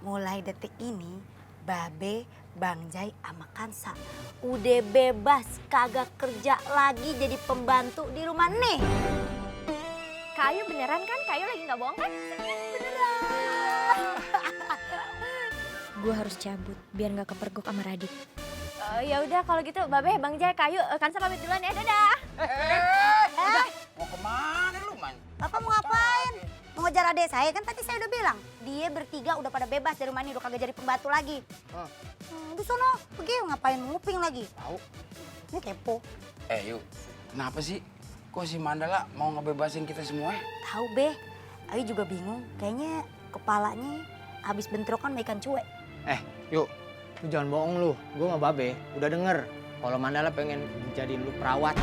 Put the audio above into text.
mulai detik ini Babe, Bang Jai sama Kansa udah bebas kagak kerja lagi jadi pembantu di rumah nih. Kayu beneran kan? Kayu lagi nggak bohong kan? Beneran. Gue harus cabut biar nggak kepergok sama Radit. Ya udah kalau gitu Babe, Bang Jai, Kayu, Kansa pamit duluan ya. Dadah. Mau kemana lu, Man? Bapak mau ngapain? Mau ngejar adik saya kan tadi saya udah bilang. Dia bertiga udah pada bebas dari rumah ini, udah kagak jadi pembantu lagi. Di sono pergi ngapain nguping lagi? Tahu. Ini kepo. Yuk. Kenapa sih? Kok si Mandala mau ngebebasin kita semua? Tahu Be, Ayu juga bingung. Kayaknya kepalanya habis bentrokan sama ikan cuek. Yuk, lu jangan bohong lu. Gue sama Babe udah denger kalau Mandala pengen jadi lu perawat.